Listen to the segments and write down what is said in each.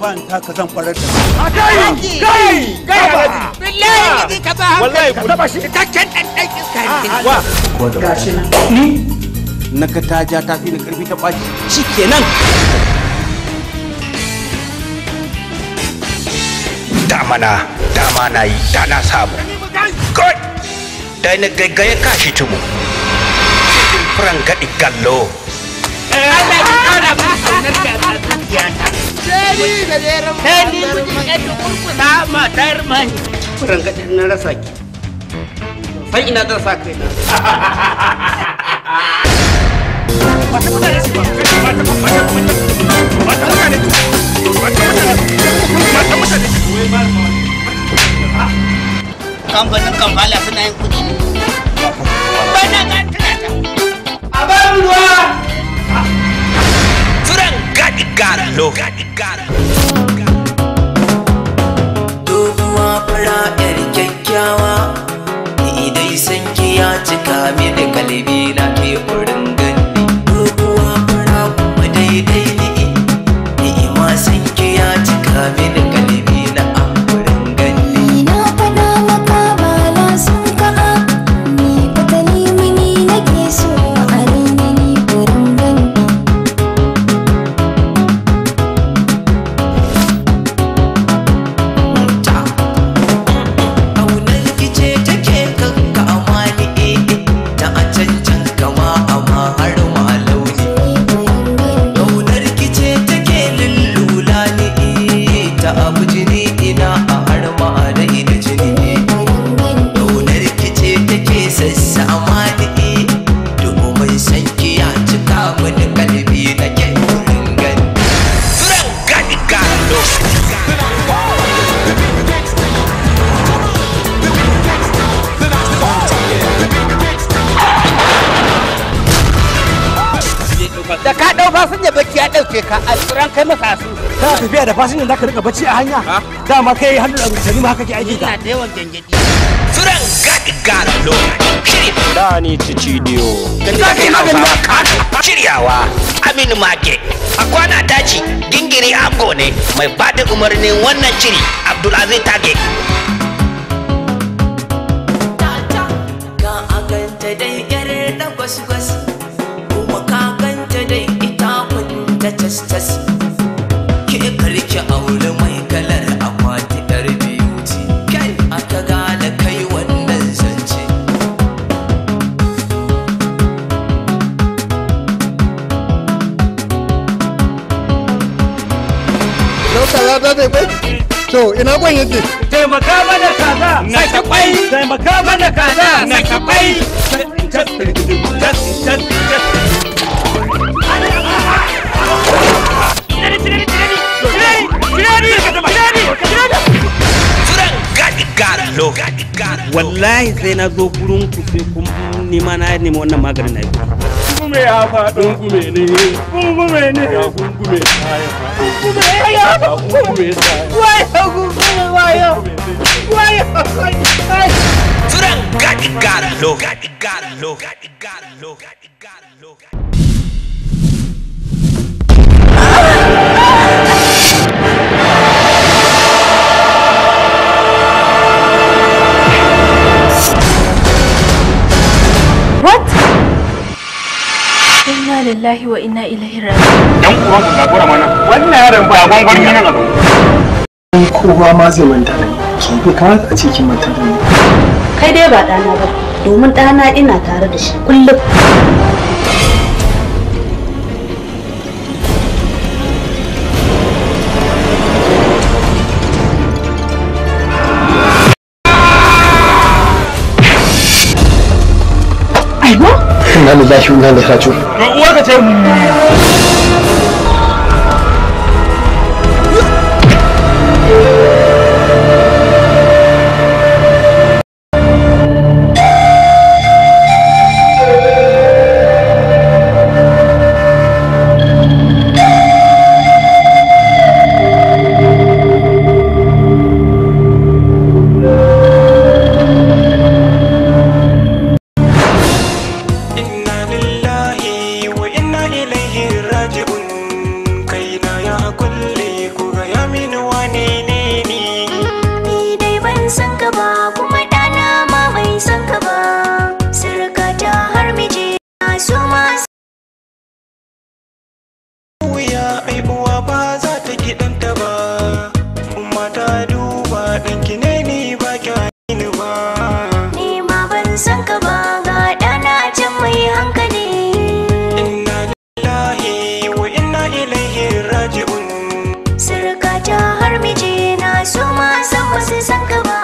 ban taka zan farar da kai kai kai billahi ka ba wallahi ka taba shi cikakken dan dan iska ne wa gashi nan ni naga ta ja ta fi ni karfi ta kwaci shikenan. Damana dama na yi da na samu god da na gaggaye kashi tumu furan gadi gallo. Allah ya kara mu kaunar ka a zuciyata. Sai da jerin sai ni kuje ka kurkusa matar mai furan gadi na rasa ki san ina zan sa kai na. Kamfanin Kamfala suna yin kudi ne. Bana ga tuna ta. A ba mu ruwa. Furan gadi gallo. Doguwa fara yar kyakkyawa, ni dai san ki ya cika mini kalbi na ke wurin gani. Doguwa fara kuma daidai ni, ni ma san ki ya cika mini kalbi na a wurin gani. Na faɗa maka ba na son ka, ni fatali mini nake so a raina ni wurin gani. Ƙaunar ki ce take kanka amani ta a cancan kama amma har ma launi. Ƙaunar ki ce take lullula ni ta abu jini ina a har ma da ina jini. Ƙaunar ki ce take sassa amani domin san ki ya cika mini kalbi na ke wurin gani. Furan gadi gallo. Da ka dau fasinja bacci ya dauke ka alquran kai masa su. Kana tafiya da fasinjan zaka rika bacci a hanya dama kai hannu da mutane ma haka ke aiki ka. Ina da yawan gangadi. Furan gadi gallo. Shiri Dani Cicidiyo. Shiryawa Aminu Make. A kwana daji gingiri ango ne mai bada umarnin wannan shiri Abdulaziz Tage. Ga a ganta dai yar da gwas-gwas, kuma ka ganta dai ita kunta cas-cas. Ke karki aure mai kalar akwati ɗar beauty, kai aka gane kai wannan zance. Kaza ta zai kwai? To ina kwan yake? Taimaka mana kaza sake kwai. Taimaka mana kaza sake kwai. Furan gadi gallo. Wallahi sai na zo gurin ku sai kun nema na nemi wannan maganin na yi. Gungume ya faɗo. Gungume ne. Gungume ne. Ya gungume ta ya faɗo. Gungume ya faɗo. Gungume ta. Wayo gungume wayo. Wayo. Furan gadi gallo. Gadi gallo. Gadi gallo. Gadi gallo. What? Inna lillahi wa inna ilaihi raji'un. Dan uwan ka gagora mana. Wannan yaron ba gwangwani nan a gaba. Kowa ma zai manta da ni. Ki bai kamata a ce kin manta da ni. Kai dai ba ɗana ba, domin ɗana ina tare da shi kullum. Aiwa? Inna lillahi wa inna ilaihi raji'un. To uwarka ce. Inna lillahi wa inna ilaihi raji'un. ba za ta ki ɗanta ba. Umma ta duba ɗanki ne ni ba kya ni ba. Ni ma ban san ka ba ga ɗana can mai hankali. Inna lillahi wa inna ilaihi raji'un. Surkata har mijina su ma san ba su san ka ba.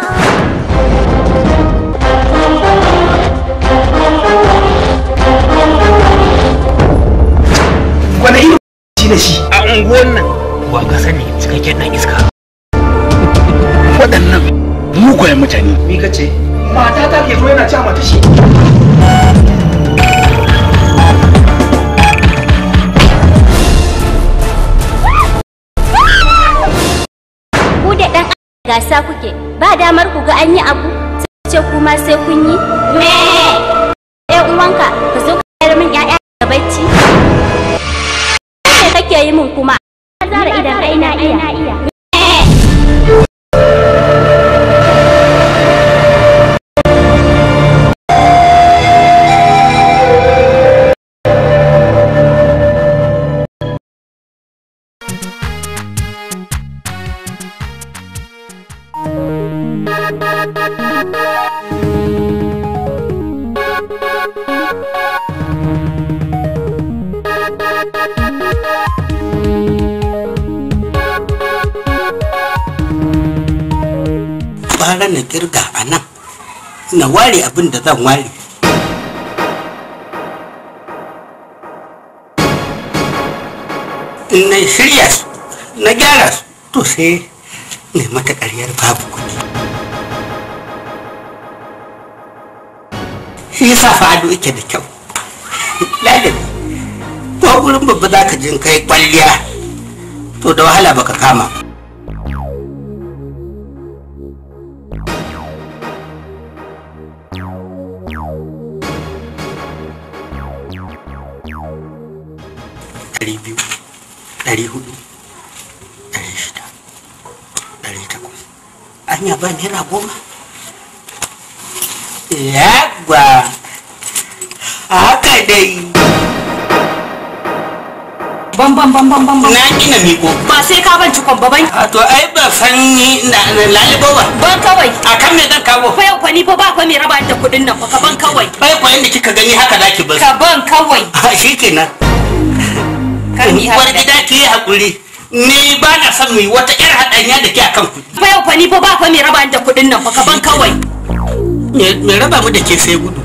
Wani irin shi da shi a unguwan nan wa ka sani cikakken dan iska. Waɗannan mugayen mutane. Ni ka ce mata ta ke zo yana ci mata shi. Ku da ɗan gasa kuke ba damar ku ga an yi abu sai ce kuma sai kun yi. Me? Ɗan uwanka ka zo ka yar min ƴaƴa da bacci. Me kake yi min kuma? Zara idan ai na iya. Bara na kirga a nan na ware abin da zan ware. In na shirya su na gyara su to sai ne mata ƙaryar babu kuɗi. Shi yasa fado yake da kyau. Lalabi ko gurin babba za ka jin kai kwalliya to da wahala baka kama. $200, $400, $600, $800. Anya ba ₦10? Yagwa, haka dai. Ban ban ban ban ban. Na gina miko. Ba sai ka ban cikon ba ban. A to ai ba san ni na lalibo ba. Ban kawai. A kan me zan kawo? Fa yau fa ni fa ba fa me raba da kuɗin nan fa ka ban kawai. Ai ko inda kika gani haka zaki bar. Ka ban kawai. Shikenan. Kar mi Uwar gida ki yi hakuri. Ni ba na son mu yi wata ƴar haɗanya da ke akan kuɗi. Fa yau fa ni fa ba fa me raba da kuɗin nan fa ka ban kawai. Me raba mu da ke sai gudu.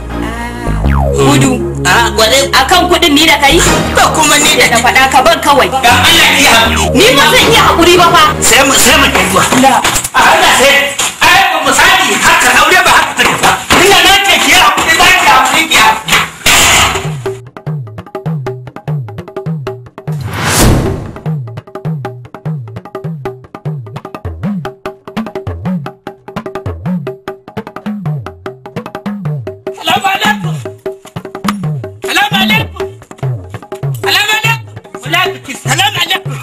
Gudu. A gwale. Akan kuɗin ni da kai? Ba kuma ni da na faɗa ka ban kawai. Ga Allah ki hakuri. Ni ba zan iya hakuri ba fa. Sai mu tafi zuwa. A haka sai ai ba misali haka aure ba haka take ba. Ina na ce ki hakuri za ki hakuri ki hakuri. Salamu alaikum. Salamu alaikum. Salamu alaikum. Munafiki. Salamu alaikum.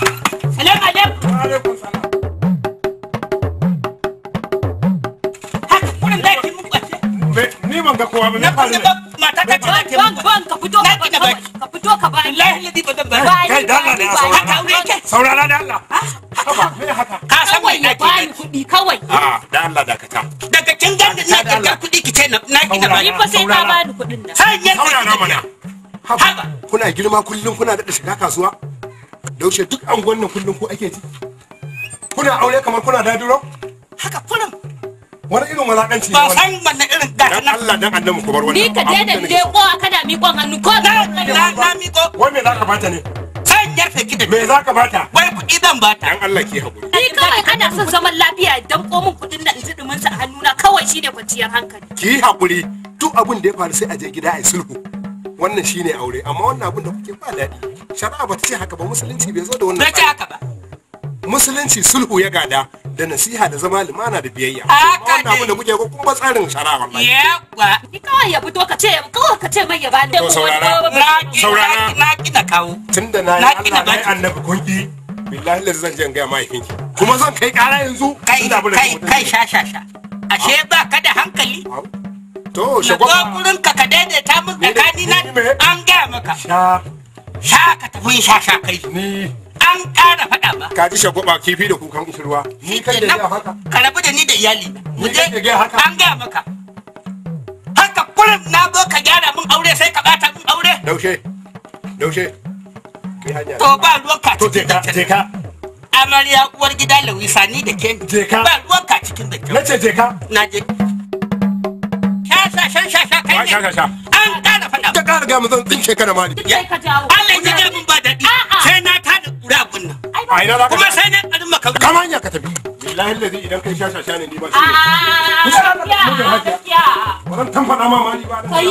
Salamu alaikum. Wa alaikum salam. Haka kurin za ki mun kwace. Ni ban ga kowa ba me faru ne? Mata ta ce za ki mun Ban ban ka fito ka ban kawai. Ka fito ka bani. Wallahi ladi ba zan bari. Kai da Allah ne a saurara. Haka aure yake. Saurara da Allah. Haba me haka? Ka san Kawai mai ya na bani kuɗi kawai. A'a da Allah dakata. Daga kin ganda na kirkar kuɗi ki ce na gina ba. Ni fa sai ka bani kuɗin nan. Sai yanka Saurara mana. Haba. Kuna girma kullum kuna daɗa shiga kasuwa? Daushe duk anguwan nan kullum ku ake ji. Kuna aure kamar kuna daduro? Haka kurin. Wani irin walakanci ne Ba wannan? san wannan irin gata Dan Allah dan annabi ku bar wannan. Ni ka Abin daina da nake so. leƙo kana miƙon hannu ko Na na miƙo. Wai me za ka bata ne? Sai yarfe ki da Me za ka bata? Wai kuɗi zan bata. Dan Allah ki hakuri. Ni kawai ana son zaman lafiya dan ko min kuɗin nan in ji dumin sa a hannuna kawai shine kwanciyar hankali. Ki yi haƙuri duk abin da ya faru sai a je gida a yi sulhu. Wannan shine aure amma wannan abin da kuke ba daɗi. Shari'a ba ta ce haka ba, musulunci bai zo da wannan. Bai ce haka ba. Musulunci sulhu ya gada da nasiha da zama limana da biyayya. Haka Amma wannan abin da kuke ko kun ba tsarin shari'a wallahi. Yawa. Ni kawai ya fito ka ce kawai ka ce mai ya bani. To saurara. Saurara. Na ki na kawo. Tunda na yi Na ƙi na Allah na yi baki. annabi kun ki. Billahi lazi zan je in gaya mahaifinki. Kuma zan kai ƙara yanzu. Kai Tunda abin da kai kuke kai sha sha sha. Ashe ba ka da hankali. To Na shagwaba. zo gurin ka ka daidaita min tsakani na an gaya maka. Sha. Sha ka tafi sha sha kai. Ni. An An ƙara faɗa ba. Ka ji shagwaba kifi da kukan kishirwa. Ni kai da ya haka. Ka rabu da ni da iyali. Mu je Ni kai haka. An gaya maka. Haka kurin na zo ka gyara min aure sai ka bata min aure. Daushe. Daushe. Ki hanya. To ba ruwan ka To je cikin ka, zancen. je ka. Amarya uwar gida Lawisa ni da ke. Je ka. Ba ruwan ka cikin zancen. Na ce je ka. Na je. Sha sha sha sha kai Ba ne. sha sha sha. An ƙara faɗa. Ka ƙara ga mu zan tsinke ka da mari. Sai ka jawo. Allah ya ji mun ba daɗi. Sai na tada ƙura abun nan. A ina za ka Kuma sai na ƙarin maka. Kama hanya ka tafi. Billahi lazi idan kai sha sha sha ne ni ba shi ne. Gaskiya, gaskiya. Ba zan tamfaɗa ma mari ba. Kai?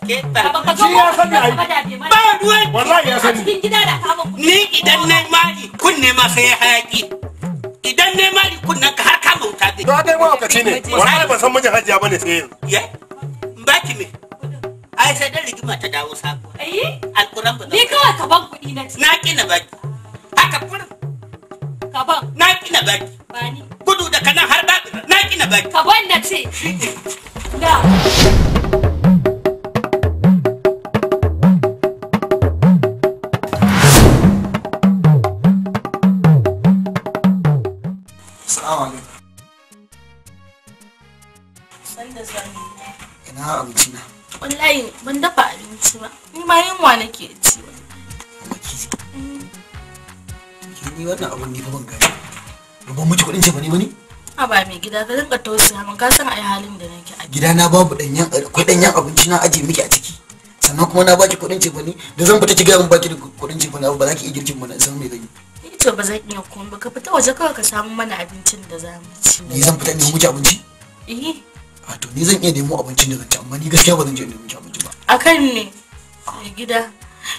Ke ba. Ba ka zo Shi ya sani ai. ba da bai mana. Ba ruwan. Wallahi ya A sani. cikin gida da kama kuɗi. Ni idan na mari kunne ma sai ya hayaki. Idan na mari kunnen ka har kama wuta zai. To kai mahaukaci ne. Wallahi ban san mijin hajiya bane sai yanzu. Ye? Ba ki me? Ai sai dan rigima ta dawo sabuwa. Eh? Alƙuran ba zan. Ni kawai ka ban kuɗi na ci. Na ƙina baki. Haka kurin Ka ban. na ƙina baki. Ba ni. Gudu da kanan har ba na ƙina baki. Ka ban na ce. Da. Assalamu alaikum. Sanda zan Ina abinci na. Wallahi ban dafa abinci ba. Ni ma yunwa nake ci. Ke ni wannan abun ni fa ban gane. Ban miki kuɗin ce ba ne ba ne? A ba mai gida ka dinga tausaya min ka san ai halin da nake a. Gidana babu danyen akwai danyen abinci na aje miki a ciki. Sannan kuma na baki kuɗin cefane da zan fita ki ga mun baki da kuɗin cefane ba za ki iya girkin mana san me zan yi. Ni to ba zan iya komai ba ka fita waje kawai ka samu mana abincin da za mu ci. Ni zan fita in nemo miki abinci? Eh, A to ni zan iya nemo abincin da zan ci amma ni gaskiya ba zan je in nemo miki abinci ba. akan ne mai gida.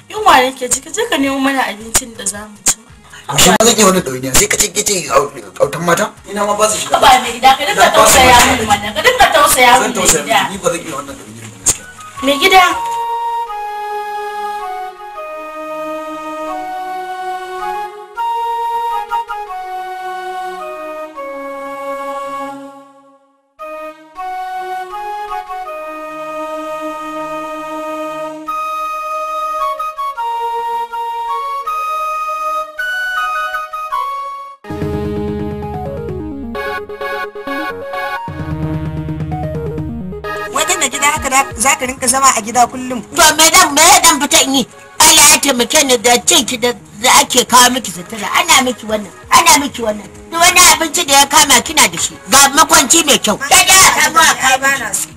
Yunwa nake ci ka je ka nemo mana abincin da za mu ci. Yaushe ma zan iya wannan ɗawainiya sai ka ce ke ce autan mata? Ina ma ba su shiga. Ba mai gida ka dinga tausaya min mana ka dinga tausaya Zan min mai tausaya gida. miki ni ba zan iya wannan ɗawainiyar ba gaskiya. Mai gida. Wai kai mai gida haka za ka rinka zama a gida kullum. To me dan me dan fita in yi? Allah ya taimake ni da cinki da da ake kawo miki sutura ana miki wannan ana miki wannan duk wani abinci da ya kama kina da shi ga makwanci mai kyau. Da da samu a kawo ba na miki. so.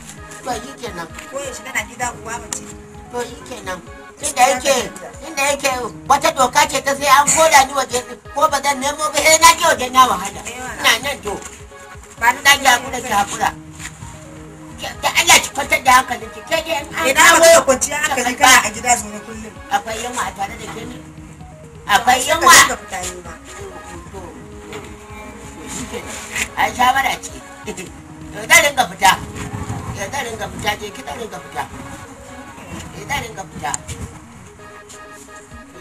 To shi kenan. Ko yaushe kana gida uwa mace. To shi kenan. Tunda yake wata doka ce ta sai an koda ni waje ko ba zan nemo ba sai na je waje na wahala. Ina nan to. Ba ni Na ji hakura ki hakura. Da Allah ki kwantar da hankalin ki ke dai in an Ina ba kawo ka kwanciya hankali kana a gida zaune kullum. Akwai yunwa a tare da ke ne? Akwai Sai ka yunwa. dinga fita nema. Ai shawara ce. To zan ringa fita. Ya zan ringa fita je ki zan ringa fita. Ya zan ringa fita.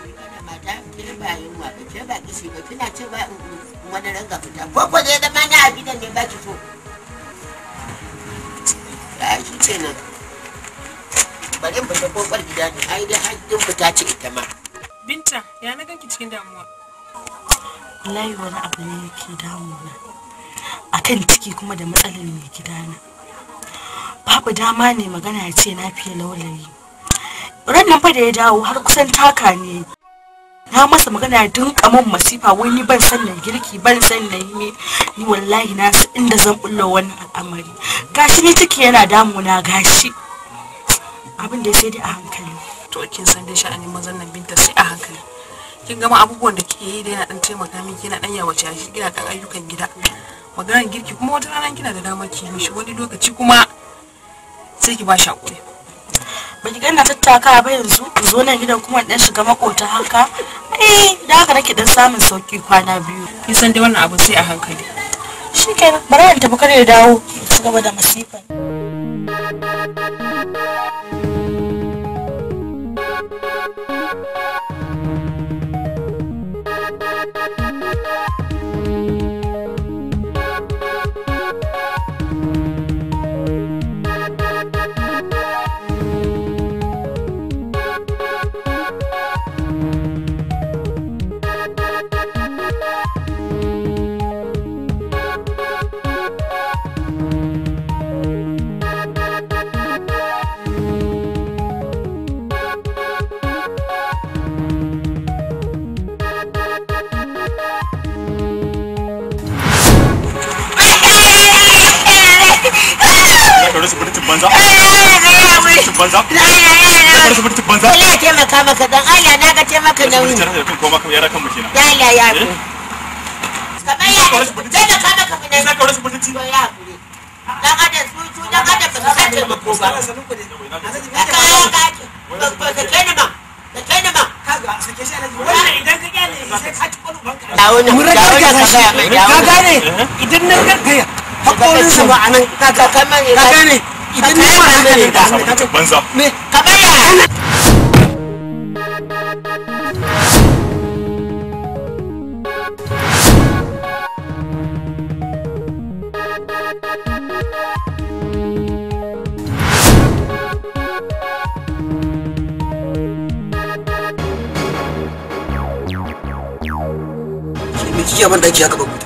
Wannan mata ke ba yunwa ba ke ba kishi ba kina ce ba in wani ringa fita. Ko ko zai zama na a gidan ne ba ki so. Ai shi kenan. Bari in fita kofar gida ne ai dai har fita ce ita ma. Binta, ya na ganki cikin damuwa. Wallahi wani abu ne yake damuna. Akan ciki kuma da matsalar mai gidana. Babu dama ne magana ya ce na fiye laulayi. Ran nan fa da ya dawo har kusan taka ne. Na masa magana ya dinka min masifa wai ni ban san na girki ban san na yi me ni wallahi na san inda zan bullo wannan al'amari. Gashi ni ciki yana damuna gashi. Abin da sai dai a hankali. To kin san dai sha'anin mazan nan Binta sai a hankali. Kin gama abubuwan da kike yi da yana dan taimaka miki yana dan yawace shi kina dan ayyukan gida. Maganar girki kuma wata rana kina da dama ki yi mishi wani lokaci kuma sai ki ba shi hakuri. Ba ki gana tattaka ba yanzu in zo nan gidan kuma in dan shiga makota haka. Eh, da haka nake dan samun sauki kwana biyu. Kin san dai wannan abu sai a hankali. Shikenan, bari in tafi kar ya dawo ci gaba da masifan. Banza. Banza. Banza. Allah ya taimaka maka dan Allah na ga taimaka nauyi. Allah ya ku. Kamar ya taimaka maka mu ne. Ya hakuri. Dan adam su dan adam ba su san taimako ba. Ka ka ka kai ni ma. Ka kai ni ma. Kaga sake shi Alhaji. Wannan idan ka kyale sai ka ci kwalo banka. Mun rage ka gane idan na garkaya hakorinsa ba a nan ka gane idan na ma haka ne ka banza. Me kamar ya kike ban daki haka babu.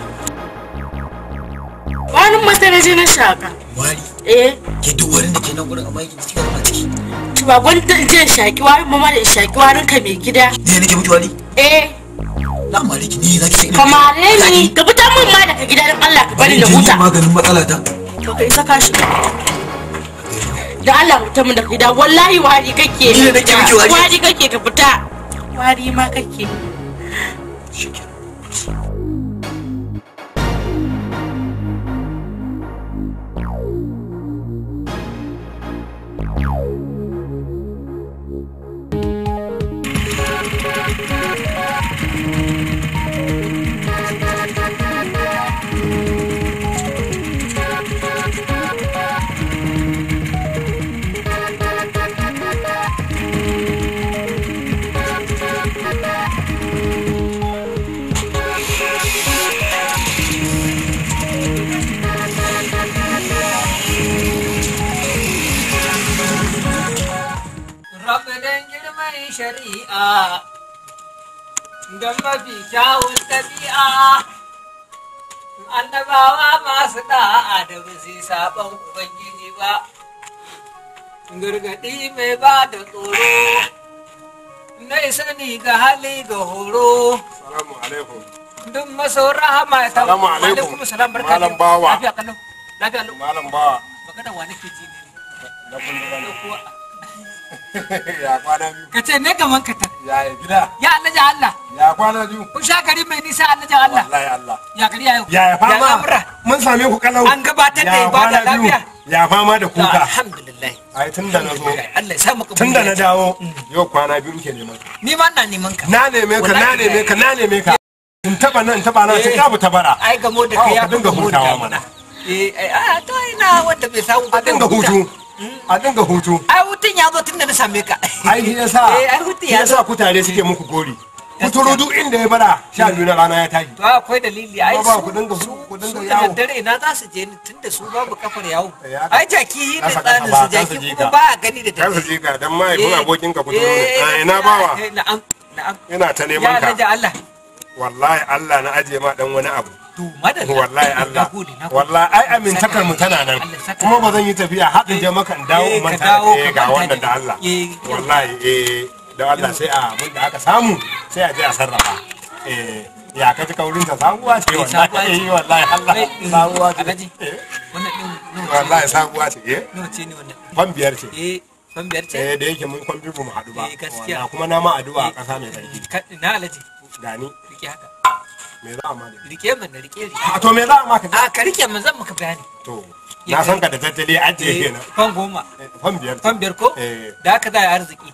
Wani masaraji na shaka. Wari? Eh. Ke duk warin da ke nan gurin amma yake kika zama ciki. To ba gwanda in je shaki warin mama da shaki warin ka mai gida. Ni nake miki wari? Eh. Na mare ki ni zaki ce. Ka mare ni ka fita min ma daga gida dan Allah ka bari na huta. Maganin matsala ta. To kai saka shi. Da Allah fita min daga gida wallahi wari kake. Ni nake miki wari. Wari kake ka fita. Wari ma kake. Shikenan. Shari'a don mafi kyawun ɗabi'a annabawa masu da'a da ba su saɓon ubangiji ba gargaɗi mai ba da tsoro na sani ga hali ga horo. Salamu alaikum. Duk maso rahama ta. Salamu alaikum. Salam barka. Malam bawa. Lafiya kalau. Lafiya lau. Malam bawa. Magana wa nake ji ne. Na kun ya kwana biyu. Ka ce ne gaman ka ta. Ya ya gida. Ya Allah ya Allah. Ya kwana biyu. Kun sha gari mai nisa Allah ya Allah. Wallahi Allah. Ya gari ya yau. Ya ya fama. Mun same ku kalau. An gabatar da ibada lafiya. Ya fama da kuka. Alhamdulillah. Ai tun da na zo. Allah ya sa maka. Tun da na dawo yau kwana biyu ke neman ka. Ni ma ina neman ka. Na neme ka na neme ka na neme ka. In taba nan taba nan sai ka bu tabara. Ai gamo da kai ya dinga hutawa mana. Eh a to ina wanda bai samu ba. A dinga hutu. A dinga hutu. Ai hutun ya zo tun da na same ka. Ai shi yasa. Eh ai hutun ya zo. Yasa kutare suke muku gori. Kuturu duk inda ya bara 12 na rana ya tashi. To akwai dalili ai ba ku dinga ku dinga yawo. Da dare ina za su je ni tunda su babu kafar yawo. Ai jaki ne tsanin su jaki kuma ba a gani da dare. Kar su je ka dan mahaifin abokin ka kuturu ne. Ina bawa. Na'am na'am. Ina ta neman ka. Ya Allah. Wallahi Allah na aje ma dan wani abu. Wallahi Allah. Wallahi ai amintakar mu tana nan. Kuma ba zan yi tafiya haɗin je maka in dawo in manta ga wannan da Allah. Wallahi eh da Allah sai a abin da aka samu sai a je a sarrafa. Eh ya ka ji kaurin ta sabuwa ce wallahi eh wallahi Allah sabuwa ce. Wannan din wallahi sabuwa ce eh. Nawa ce ne wannan? Fan biyar ce. Eh fan biyar ce. Eh da yake mun kwan biyu mu haɗu ba. Eh gaskiya. Kuma na ma addu'a a ƙasa mai tsarki. Na Alhaji. Gani. Rike haka. Me za a ma da Rike mana rike rike. A to me za a ma ka? A ka rike mun zan maka bayani. To na san ka da tattali ajiye kenan. Fan goma. Fan biyar. Fan biyar ko? Eh. Da haka za a yi arziki.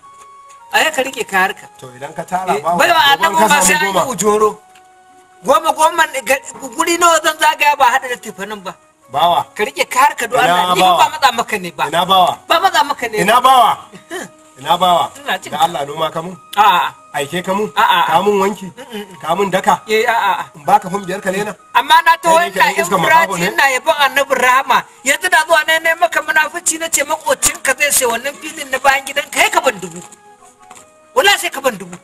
Ai ka rike ka harka. To idan ka tara ba Bai wa annabi ma sai an yi ujoro. Goma goma guri nawa zan zagaya ba hada da tifanin ba. Bawa. Ka rike ka harka don Allah ni ba matsa maka ne ba. Ina bawa. Ba matsa maka ne. Ina bawa. Ina bawa. Ina jin Da Allah noma ka mun. A'a. Aike ka mun. A'a. Ka mun wanki. Ka mun daka. Eh a'a. In baka fan biyar ka lena. Amma na taho Kai ne ina ka yi iskan makaho infiraji ne? ina yabon annabin rahama yanzu da zuwa ne maka munafici na ce makocinka zai sai wannan filin na bayan gidan kai ka ban dubu. Wala sai ka ban dubu.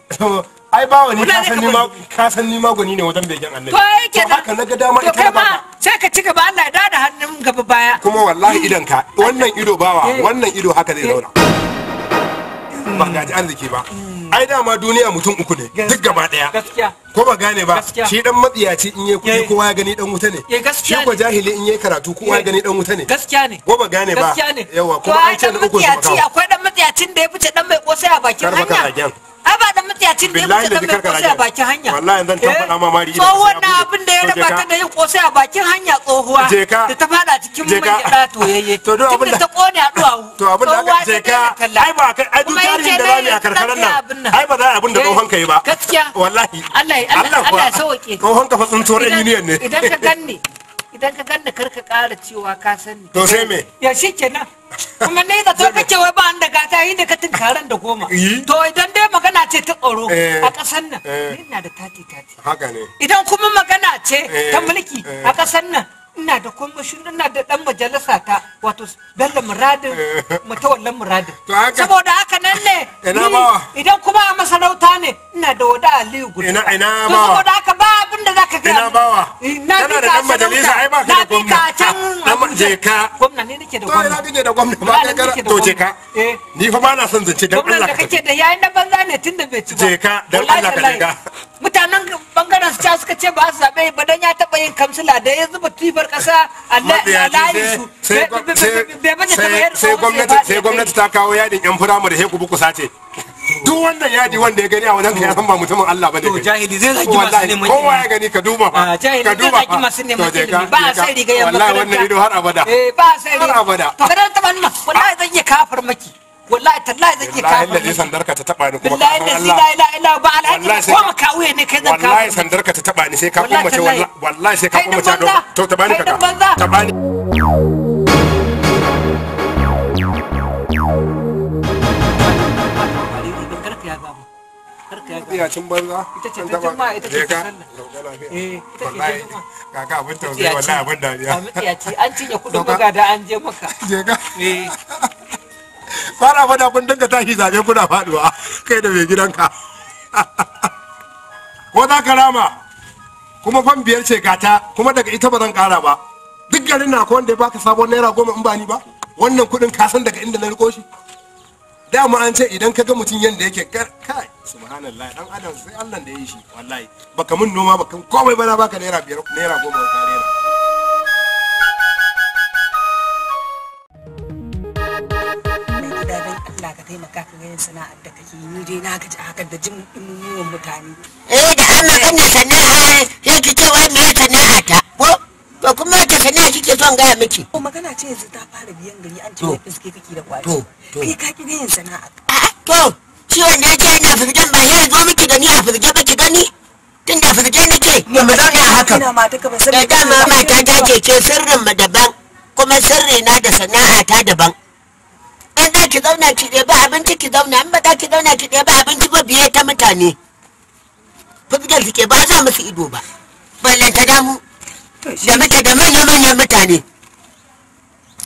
Ai bawa ni Wala ka ne san ka ni ma ka san ni magwani ne wajen begen annabi. To ai kenan. Haka na ga dama To ita kai na ma baka. sai ka ci gaba Allah ya dada hannun gaba baya. Kuma wallahi idan ka wannan ido bawa wannan ido haka zai zauna. Ba gaji arziki ba. Ai dama duniya mutum uku ne duk gaba daya. Gaskiya. Ko ba gane ba, shi dan matsiyaci in yayi kuɗi kowa ya gani dan wuta ne. Gaskiya. Shi ko jahili in yayi karatu kowa ya gani dan wuta ne. Gaskiya ne. Ko ba gane ba. Gaskiya ne. Yawa kuma an ce na uku su makawo. Akwai dan matsiyacin da ya fice dan mai kosai a bakin hanya. Ai ba dan matsiyacin da ya fice dan mai kosai a bakin hanya. Wallahi zan tabbata ma mari. Tsohuwar na abin da ya raba ta da yin kosai a bakin hanya tsohuwa. Da ta fada cikin man gyaɗa toyayye. To duk abin da ta kone a duwawu. To abin da aka je ka ai ba kai ai duk tarihin da zamu yi a karkarar nan. Ai ba za a abin da tsohon ka yi ba. Gaskiya. Wallahi. Allah Allah ya sauke. Tsohon ka fa tsuntsuwar union ne. Idan ka ganni idan ka ganni kar ka ƙara cewa ka sani. To sai me? Ya shi kenan. Kuma ni da to kake wai ba an da gata yi da ka tunkaran da goma. To idan dai magana ce ta tsaro a ƙasar nan ni ina da tati tati. Haka ne. Idan kuma magana ce ta mulki a ƙasar nan ina da kwamishin ina da dan majalisa ta wato Bello Muradin Mutawallan Muradin. Saboda haka nan ne idan kuma a masarauta ne ina da Wada Aliyu Gudu. Ina ina bawa. Saboda haka ba abin da zaka ga. Ina bawa. Na Kana da dan majalisa ai ba ka da gwamna. Can je ka. Gwamna ne nake da gwamna. To ina kake da gwamna ba kai kana to je ka. Ni fa ba na son zance dan Allah ka. Gwamnan da kake da yayin na banza ne tunda bai ci ba. Je ka dan Allah ka je ka. Mutanen bangaren su suka ce ba su zaɓe ba dan ya taɓa yin kamsila da ya zuba tifar ƙasa a layin su. Sai gwamnati ta kawo yadin yan firamare sai ku bi ku sace. Duk wannan yadi wanda ya gani a wajen ka ya san ba mutumin Allah bane. To jahili zai zagi masu neman ilimi. Kowa ya gani ka duba fa. Jahili zai zagi masu neman ilimi. Ba a sai riga yan makaranta. Wallahi wannan ido har abada. Eh ba a sai har abada. To kada ta bani wallahi zan iya kafar maki. Wallahi tallahi zan iya kafar. Wallahi lalle sandarka ta taba ni kuma ka san Allah. La ilaha illa ba alhaji ko makawuye ne kai zan kafar. Wallahi sandarka ta taba ni sai ka kummace wallahi sai ka kummace to ta bani kaka. Ta bani. Matsiyacin banza. Ita ce ta juma'a ita ce ta sallah. Eh ita ce ta juma'a. Kaka abin tausayi wallahi abin dariya. A matsiyaci an cinye kudin magada an je maka. Je ka. Eh. Fara fada kun dinga tashi zabe kuna faduwa kai da mai gidanka. Ko za ka rama kuma fan 5 ce gata kuma daga ita ba zan kara ba. Duk garin na ko wanda ya baka sabon naira 10 in ba ni ba. Wannan kudin ka san daga inda na riko shi. Dama an ce idan ka ga mutum yanda yake kai subhanallah dan adam sai Allah da ya yi shi wallahi baka mun noma baka komai ba na baka naira 5 naira 10 ka rera. Mai gida dan Allah ka taimaka ka ga yin sana'ar da kake yi ni dai na gaji haka da jin umumuwan mutane. Eh da an magana sana'a sai ki ce wai me sana'a ta ko to kuma wata sana'a kike son gaya miki? Ko magana ce yanzu ta fara biyan gari an ce wai fiske kake da kwaci. Kai ka ki yin sana'a. A'a to shi wanda ya ce ana firgen ba ya zo miki da ni a firge ba ki gani? Tun da firge nake ya mu zauna a haka. Ina mata ka ban san. Da dama mata ta ce ke sirrin mu daban kuma sirri na da sana'a ta daban. In za ki zauna ki ɗebi abinci ki zauna in ba za ki zauna ki ɗebi abinci ba biye ta mutane. Firgen suke ba za musu ido ba. Ballanta damu. Da muke da manya-manyan mutane.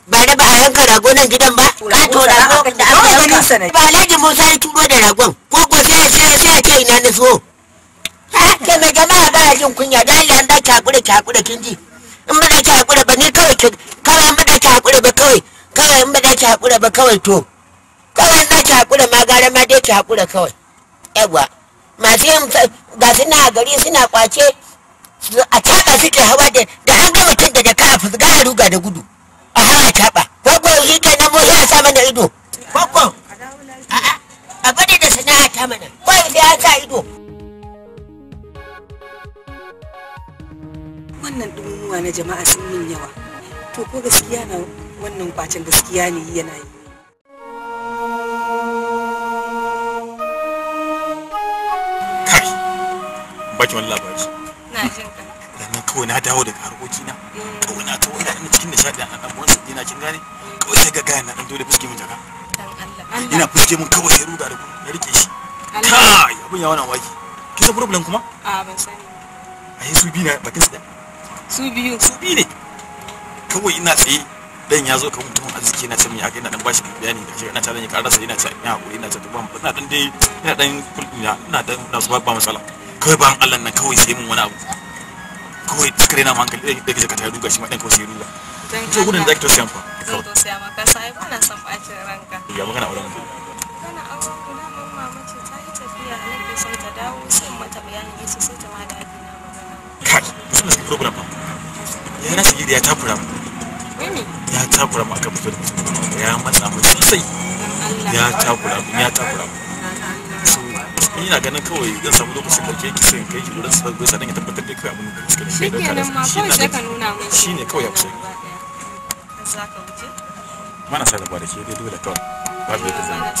Ba da ba a yanka rago nan gidan ba kato rago da aka yanka ba Alhaji Musa ya turo da ragon ko ko sai sai sai ce ina na so ha ke mai jama'a ba jin kunya da Allah an da ki hakura ki hakura kin ji in ba da ki hakura ba ni kawai ki kawai in ba da ki hakura ba kawai kawai in ba da ki hakura ba kawai to kawai in da ki hakura ma gara ma dai ki hakura kawai yawa masu yin ga suna gari suna kwace a taɓa suke hawa da an ga mutum da jaka a fusga a ruga da gudu a hawa taɓa gwaggo shi ke nan mu ya sa mana ido gwaggo a'a a bada da sana'a ta mana kawai sai an sa ido. Wannan ɗumumuwa na jama'a sun min yawa to ko gaskiya na wannan kwacen gaskiya ne yana yi. Kai baki wani labari. Na jin ka. Sannan kawai na dawo daga harkokina. Kawai na tawo ina cikin nishaɗi a ɗan uwansa ina kin gane. Kawai sai ga gaya na ɗan dole fuske min jaka. Ina fuske min kawai sai ruga da gudu na rike shi. Kai abin ya wannan waki. Kin san problem kuma? A ban sani. Ai su biyu na bakin su ɗaya. Su biyu. Su biyu ne. Kawai ina tsaye dan ya zo kamar mutumin arziki na ce min ya kai ina dan bashi bayani da shi ina ta dan ya karasa ina ta ina hakuri ina ta to ba ina dan dai ina dan ina ina dan na su ba matsala. Kawai bayan Allah nan kawai sai mun wani abu. Kawai suka rena mu hankali ɗaya gaje ka ta ruga shi ma ɗan kawai sai ruga. To gudun da ake tausaya fa. Zan tausaya maka sai ba na son ɓacin ranka. Ya magana auren mutum. Magana auren ku daman mama ce ta yi tafiya mata bayani ne sai ta ma da na magana. Kai, musamman suke program ba. Ya na shige da ya takura mu. Ya takura mu akan fito da mutum. Ya matsa mu sosai. Ya takura mu, ya takura mu. So, ina ganin kawai zan samu lokacin da ke sai kai ki wurin sa gaisa dan ya tabbatar da kai abin da suke da kai. Shikenan ma kawai sai ka nuna min. Shine kawai ya kusa. Za ka wuce? Mana sa da ba da ke dai dole kawai. Babu yadda zan yi.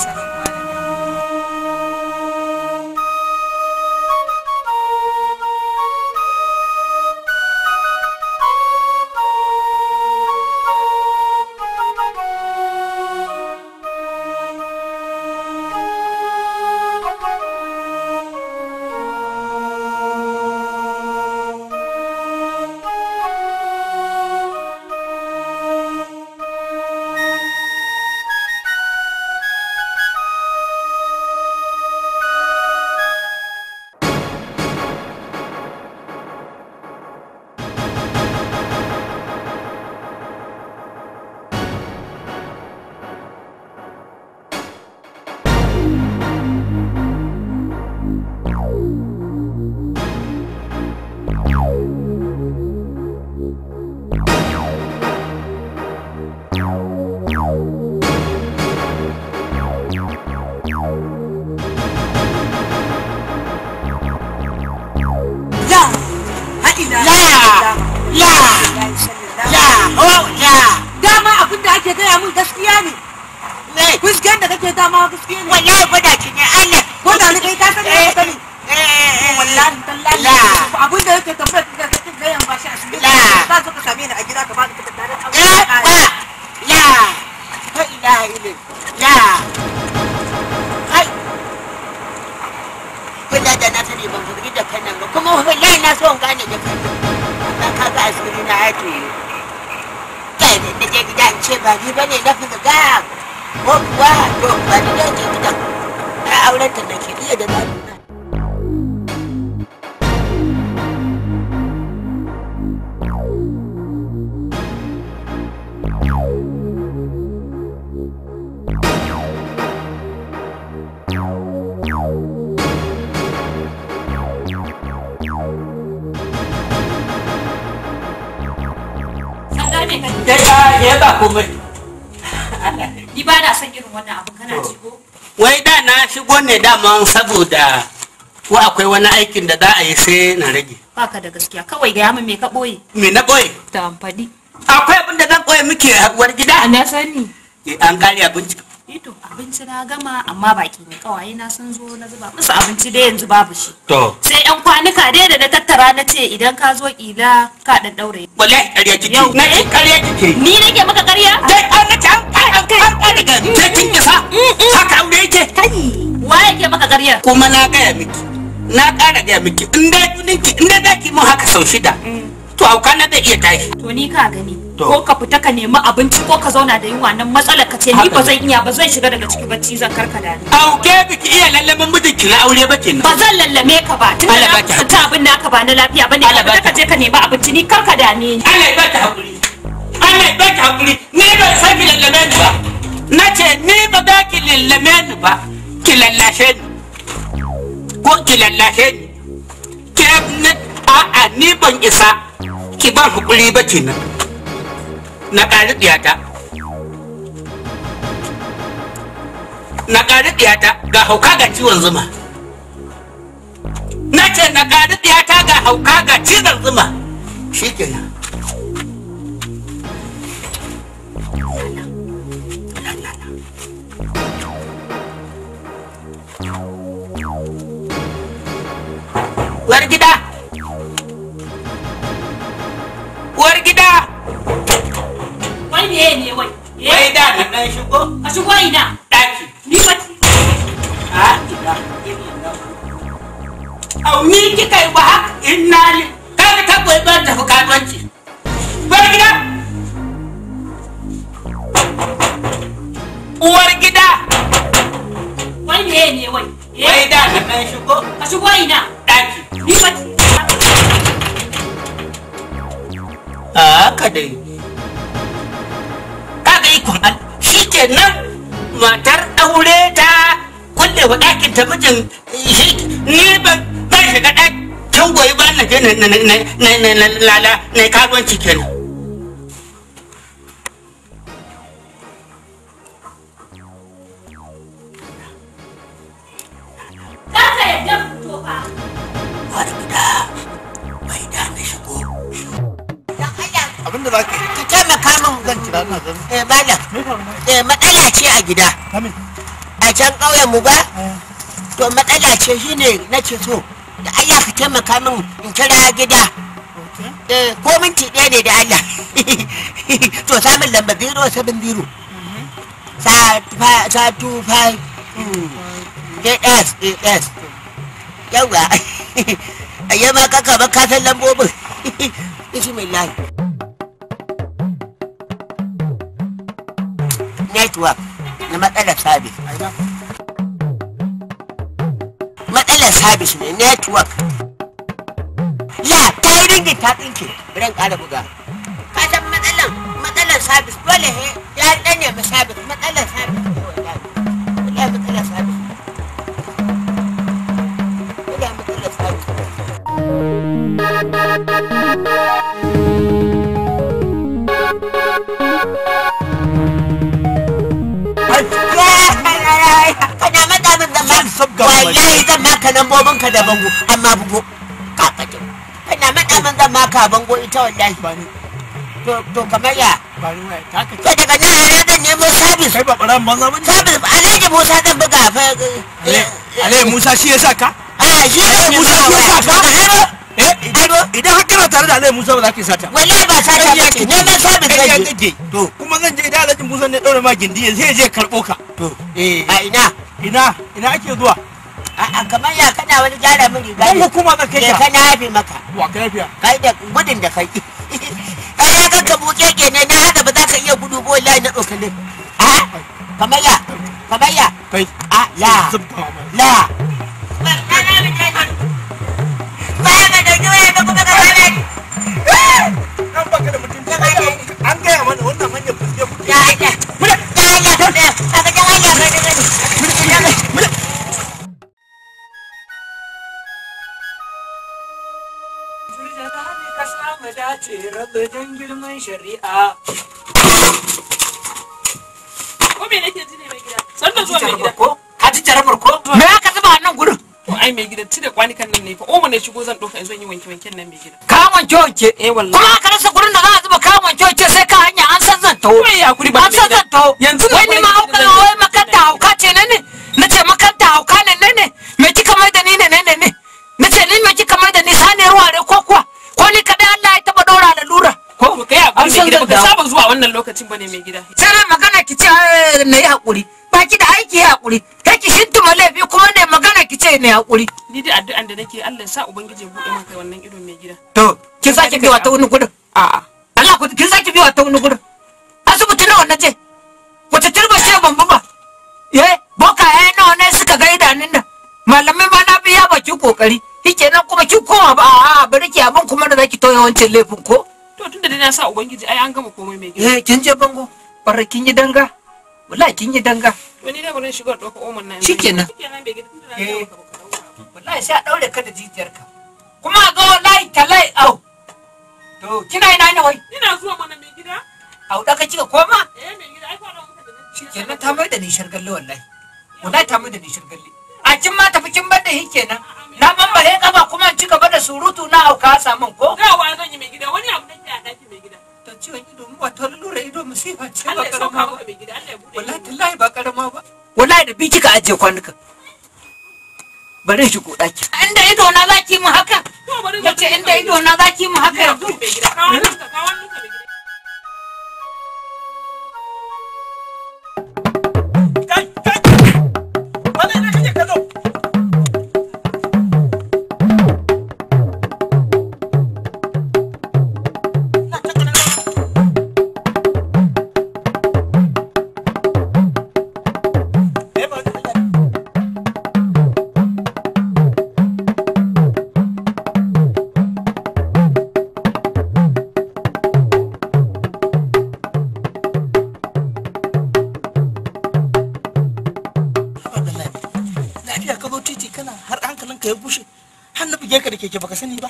Dama abin da ake gaya min gaskiya ne. Fusken da kake dama gaskiya ne. Wallahi gwada ki ne Allah. Gwada ni kai ka sani ka sani. Wallahi tallahi. Abin da yake tambaya ka kake gayan ba shi a cikin. Za ka same ni a gida ka bani takarda da aure. La. La ilaha illallah. La. Kai. Wallahi da na sani ban furgi da kanan ba kuma wallahi na so in gane da kanan. Amma kaga asiri na ya toyo. Kai da je gida in ce ba ni bane na fuka ga ko kuwa to ba ni da je gidan. Na auren ta nake iya da na. Ya ba komai. Ni ba na son irin wannan abu kana shigo. Wai da na shigo ne daman saboda ko akwai wani aikin da za a yi sai na rage. Baka da gaskiya kawai gaya min me ka boye. Me na boye? Ta amfani. Akwai abin da zan boye miki uwar gida? Na sani. An kare abinci. Ito abinci na gama amma baki ne kawaye na sun zo na zuba musu abinci dai yanzu babu shi. To. Sai yan kwanuka dai da na tattara na ce idan ka zo kila ka dan daure. Wallahi ƙarya kike. Na ce ƙarya kike. Ni nake maka ƙarya? Dai an nace an ƙara ga sai kin isa. Haka aure yake. Wa yake maka ƙarya? Kuma na gaya miki. Na ƙara gaya miki in dai duninki in dai zaki mun haka sau 6. To hauka na zai iya tashi. To ni ka gani. Ko ka fita ka nemi abinci ko ka zauna da yunwa nan matsalar ka ce ni ba zan iya ba zan shiga daga ciki bacci zan karkada ni. Auke biki iya lallamin mijinki na aure ba kenan. Ba zan lallame ka ba tunda na fita abin naka ba na lafiya bane ka fita ka je ka nemi abinci ni karkada ni. Allah ya baki hakuri. Allah ya baki hakuri. Ni ban san ki lallame ni ba. Na ce ni ba za ki lallame ni ba. Ki lallashe ni. Ko ki lallashe ni. Ke a'a ni ban isa ki ban hakuri ba kenan. Na ƙari ɗiyata. Na ƙari ɗiyata ga hauka ga ciwon zuma. Na ce na ƙari ɗiyata ga hauka ga cizon zuma. Shi kenan. Uwar gida! Uwar gida! Wai meye ne wai? Wai da na dan shigo. Ka shigo ina? Daki. Ni ba a ina. Au ni kika yi wa haka inna li kaga ta goyi ba tafi kasuwanci. Uwar gida! Uwar gida! Wai meye ne wai? Wai da na dan shigo. Ka shigo ina? Daki. Ni ba A haka dai. Kaga ikon Allah shi kenan matar aure ta kulle wa ɗakin ta mijin shi ni ban zan shiga ɗaki kin goyi ba na je na lala na karuwanci kenan. Kar ka yadda fito fa. Abinda za ka yi. Ka taimaka min. Zan kira ina zan. Eh malam. Eh matsala ce a gida. A can ƙauyen mu ba? To matsala ce shine nace so. Da Allah ka taimaka min in kira gida. Eh ko minti ɗaya ne da Allah. To samun lamba 070. Sa sa 25 AS AS. Yawwa. Ayyama ma kaka ba ka san lambobin. Bismillah. Network na matsalar sabis. Matsalar sabis ne network. Ya ta yi ringin ta tsinke ran ƙara buga. Ka san matsalar sabis dole he ya ɗan nemi sabis matsalar sabis ne wallahi. Wallahi matsalar sabis. Wallahi matsalar sabis. Kana matsa min zan ma wallahi zan maka lambobin ka da bango amma bugo ka kaje kana matsa min zan maka bango ita wallahi to kamar ya to daga nan ana zan nemo sabis kai ba ɓaran banza bane sabis Alhaji Musa zan buga fa Alhaji Musa shi ya sa ka a shi ne Musa shi ya sa ka idan har kana tare da Alhaji Musa ba za ka yi sata wallahi ba sata ba ce neman sabis zan je to kuma zan je idan Alhaji Musa ne ɗaure ma gindi sai je karɓo ka to a ina ina ina ake zuwa a'a kamar ya kana wani gyara min riga ne hukuma zan kai ka ka na yafe maka wa ka yafiya kai da gudun da kai ai ya ga ka buke ke ne na haka ba za ka iya gudu ba wallahi na tsokale a kamar ya kamar ya kai a la la an baka da mutunci an gaya mana wannan hanyar fuske kuke ya ya ya ya ya don girman shari'a. Ko me nake ji ne mai gida? Sannan zuwa mai gida. Ko? Ka ji jarabar ko? Me aka zuba a nan gurin? To ai mai gida cire kwanikan nan ne fa. Omo ne shigo zan ɗauka in zo yi wanke wanken nan mai gida. Ka wanke wanke? Eh wallahi. Kuma aka rasa gurin da za a zuba ka wanke wanke sai ka hanya an san zan taho. Wai ya kuri ba An san zan taho. Yanzu wai ni ma hauka wai makanta hauka ce ne ne? Na ce makanta hauka ne ne ne? Me kika mai da ni ne ne ne ne? Na ce ni me kika mai da ni saniyar ware ko kuwa? Ko ni kadai Allah ya taba ɗora lalura? Ko kai hakuri mai gida baka saba zuwa wannan lokacin bane mai gida. Sai na magana ki ce na yi hakuri. Ba ki da aiki yi hakuri. Kai ki shintuma laifi kuma ne magana ki ce na yi hakuri. Ni dai addu'an da nake Allah ya sa ubangiji ya buɗe maka wannan ido mai gida. To kin sake biwa ta wani gurin? A'a. Allah ku kin sake biwa ta wani gurin? Asibiti nawa na je? Wace turba ce ban ba? Eh boka eh nawa ne suka ga idanun nan? Malamai ma na biya baki kokari. Shikenan kuma kin koma ba a'a bari ki abin kuma da zaki toye wancan laifin ko? To tunda dai na sa ubangiji ai an gama komai mai gida. Eh kin je bango. Barra kin yi danga. Wallahi kin yi danga. To ni dai bari shigo ɗauka omon nan. Shikenan. Shikenan bai gida tunda na ga maka baka dauka. Wallahi sai a daure ka da jijiyarka. Kuma a zo wallahi talai au. To kina ina ne wai? Ina zuwa mana mai gida. Au da ka kika koma? Eh mai gida ai fara muka da ni. Shikenan ta mai da ni shargalle wallahi. Wallahi ta mai da ni shargalle. A kin ma tafi kin bar da shi kenan. Na bambare kafa kuma in ci gaba da surutu na auka samun ko? Dawa zan yi mai gida wani abu nake a daki mai gida. To ciwon ido mu wato lura ido musifa ce ba Allah ya sauka karama ba. maka mai gida Allah ya bude. Wallahi tallahi ba karama ba. Wallahi da bi kika ajiye kwanuka. Bari in shigo daki. Inda ido na zaki mu haka. Yace inda ido na zaki mu haka yanzu. Mai gida kawo hannunka kawo hannunka mai gida. Wannan ina kake kallo? Lafiya ka zo titi kana har hankalinka ya bushe Har na buge ka da keke baka sani ba.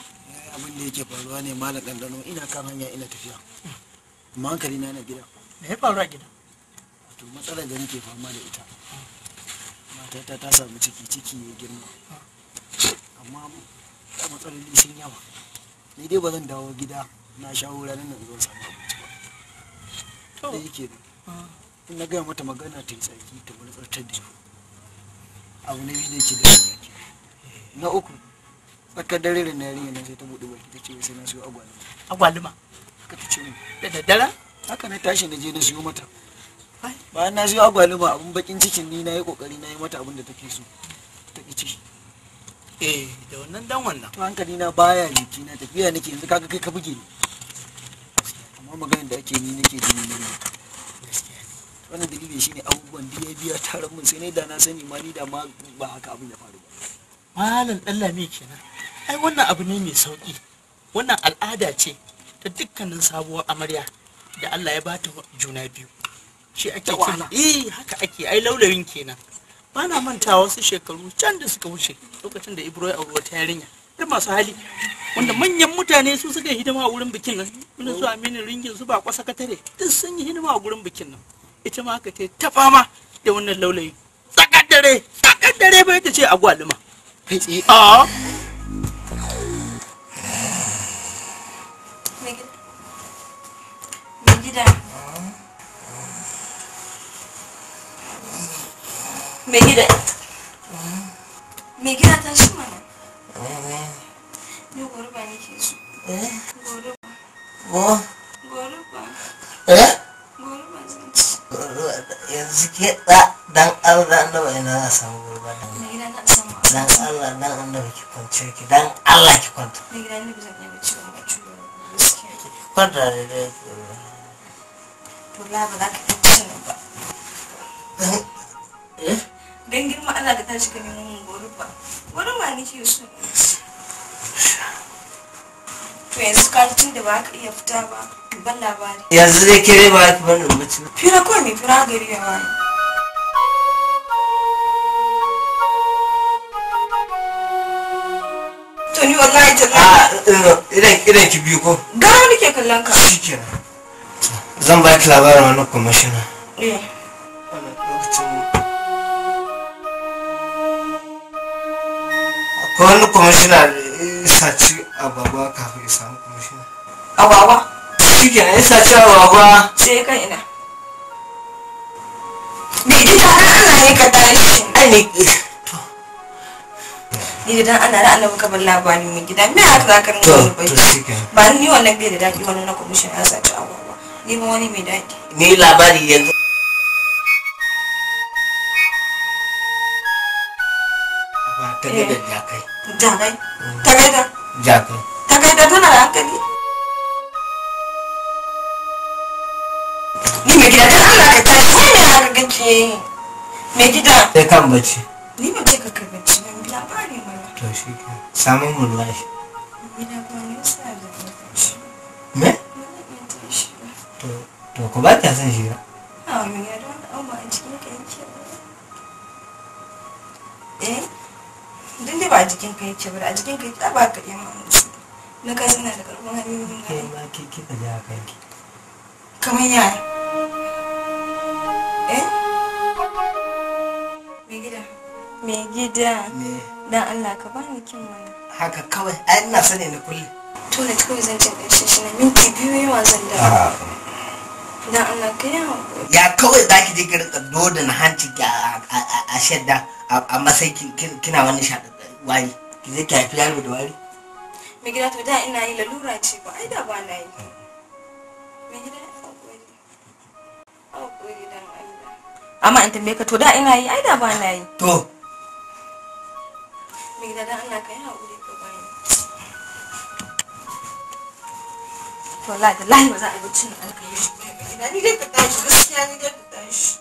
Abin da yake faruwa ne malam ɗanɗano, ina kan hanya ina tafiya. Amma hankali na na gida. Me ya faru a gida? Wato matsalar da nake fama da ita. Matata ta samu ciki, ciki ya girma. Amma matsaloli sun yawa. Ni dai ba zan dawo gida na shawo ranar nan zo samu abinci ba. Da yake nan. In na gaya mata magana ta yi tsaki ta wani tsartar da ni. Abu na biyu da yake da yake. Na uku, tsakar dare da yarinya nan sai ta buɗe baki ta ce sai na siyo agwaluma. Agwaluma? Haka ta ce min. Da daddare? Haka na tashi na je na siyo mata. Bayan na siyo agwaluma abun bakin cikin ni na yi kokari na yi mata abin da take so. Ta ƙi ci. Eh, da wannan dan wannan. To hankali na baya jiki na tafiya nake yanzu kaga kai ka buge ni. Amma maganar da ake ni nake jin ni. Wannan dalilin shine abubuwan da ya biya taron mun sai ne da na sani ma ni da ma ba haka abin ya faru ba. Malam Ɗanlami kenan. Ai wannan abu ne mai sauki. Wannan al'ada ce ta dukkanin sabuwar amarya da Allah ya bata juna biyu. Shi ake kira. Eh, haka ake ai laulayin kenan. Ba na mantawa wasu shekaru can da suka wuce lokacin da Ibro ya auri wata yarinya. Duk masu hali wanda manyan mutane su suka yi hidima a wurin bikin nan. Wani su Aminu Ringin su Bako Sakatare duk sun yi hidima a wurin bikin nan. Ita ma haka ta fama da wannan laulayi. Tsakar dare bai ta ce agwaluma. Kai tsaye. A. Mai gida. Mai gida. Mai gida ta shi mana. Ni goruba nake so. Goruba. Go? Goruba. Eh? Goruba zan ci. Yanzu ke da dan Allah annabi ina za samu goruba dan. Mai gida na samu. Dan Allah dan annabi ki kwance ki dan Allah ki kwanta. Mai gida ni ba zan iya bacci ba ci ba gaskiya. Kwanta da dai. To la ba za ka iya cin ba. Eh? Dan girma Allah ka tashi ka nemo mun goruba. Goruba nake so. To yanzu ka tun da ba ka iya fita ba, ban labari. Yanzu dai ke dai ba ki bani bacci. Fira kawai mai fira gari ya waye. To ni wallahi Ah, idan ki biyu ko? Gara nake kallon ka. Shikenan. Zan ba ki labarin wani kwamishina. Eh. Akwai wani kwamishina da ya saci agwagwa kafin ya samu kwamishina. Agwagwa? Shikenan ya saci agwagwa. Sai kan ina. Mai gida dan Allah ne ka tashi. Ai ni Ni da dan Allah da Allah muka bar labari mai gida. Me haka za ka rinka wani To bacci? shikenan. Ba ni wannan bai da daɗi wani na kwamishin ya saci agwagwa. Ni ma wani mai daɗi. Ni labari yanzu. Ba ta gada jakai. Jakai? Ta gaida? Jakai. Ta gaida tana da hankali? Ni mai gida dan Allah ka tashi. Wai me haka kake yi? Mai gida. Sai kan bacci. Ni ban ce ka kai bacci ba. Labari mana. To shikenan. Samun mu ruwa shi. Mai labari yasa da bacci. Me? Ba zan iya tashi ba. To ku ba ta son shiga. A mai gida don wani abu a cikin ka yake ba. Eh? Duk dai ba a jikin ka yake ba, da a jikin ka yake ba ka iya ma musu. Na ka suna da karfin hali ne. Ke ma ke kika ja kanki. Kamar yaya? Eh? Mai gida. Mai gida. Dan Allah ka bani kin mana. Haka kawai ai ina sani na kulle. Toilet kawai zan cin ƙarshen shi na minti 2 yawa zan dawo. Dan Allah ka yi haƙuri. Ya kawai za ki je ki rinka dodana hanci ki a shadda a masai kina wani shaɗa wari. Ki je ki haifi yaro da wari. Mai gida to da ina yi lalura ce ba ai da ba na yi. Mai gida ya haƙuri. Haƙuri dan Allah. Amma in tambaye ka to da ina yi ai da ba na yi. To. Mai gida dan Allah ka yi haƙuri ka bani. To wallahi tallahi ba za a yi baccin nan aka yi shi. Mai gida ni dai ka tashi gaskiya ni dai ka tashi.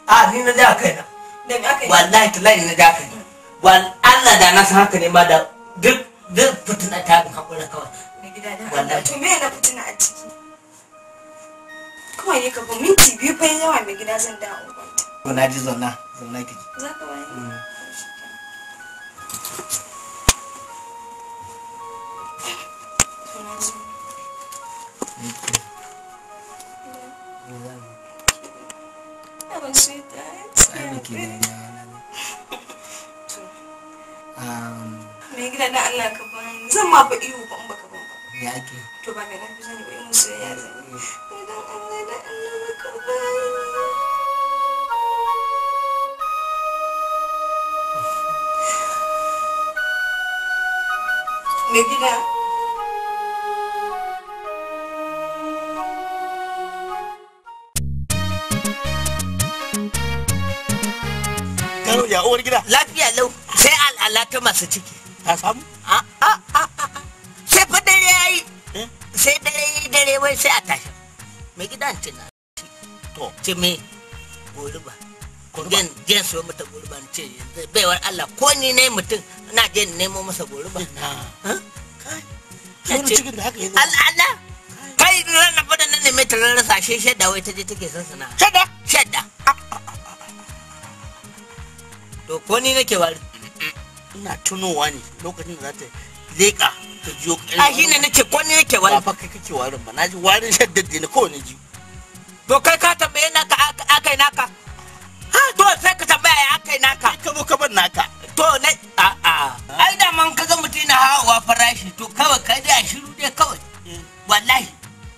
A ni na ja kaina. Da me aka yi? Wallahi tallahi ni na ja kaina. Wal Allah da na san haka ne ma da duk fitina ta haƙura kawai. Mai gida dan Allah to me na fitina a ciki? Kawai ne ka bi minti 2 fa yawa mai gida zan dawo kwanta. To na ji zauna zauna ki ji. Za ka bani? sweetheart. Ai baki dariya na. Mai gida na Allah ka bani. Zan ma fa ihu ba in baka ban ba. Ya ake? To ba mai ƙarfi zan yi ba in soyayya zan yi. Dan Allah da Allah ka bani. Mai gida. Karo ya uwar gida. Lafiya lau sai al'ala ta masu ciki. Ta samu? A a a a. Sai fa dare yayi. Sai dare dare wai sai a tashi. Mai gidan tuna. To. Ce me goruba. Jen jen so mata goruba ce yanzu baiwar Allah ko ni ne mutum na je nemo masa goruba. Kai. Cikin da haka yanzu. Allah kai ranar fa da nan ne mai tarar rasa shi shadda wai ta je take son sana'a. Shadda? Shadda. To ko ni nake wari? Ina tunowa ne lokacin da za ta leƙa ta jiyo ƙarfi. A shi ne nace ko ni nake wari. Ba fa kai kake warin ba na ji warin shaddar da ni kowane ji. To kai ka tambaye naka akai naka. Ha to sai ka tambaya ya akai naka. Ka zo ka bar naka. To na a a ai da man kaga mutum na hawa farashi to kawai kai dai a shiru dai kawai. Wallahi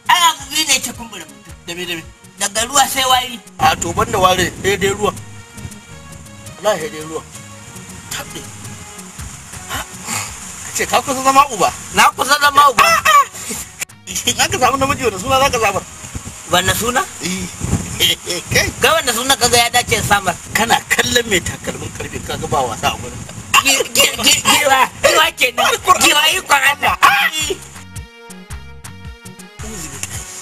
ai abu biyu ne ke kumbura mutum. Dame dame. Daga ruwa sai wari. A to ban da warin sai dai ruwa. Wallahi dai ruwa. Tabbe. Ka ce ka kusa zama uba. Na kusa zama uba. In aka samu namiji wanda suna za ka samar? Wanne suna? Kai. Kai wanne suna kaga ya dace samar? Kana kallon mai takalmin karfe kaga ba wasa a gurin. Giwa, giwa kenan. Giwa ikon Allah.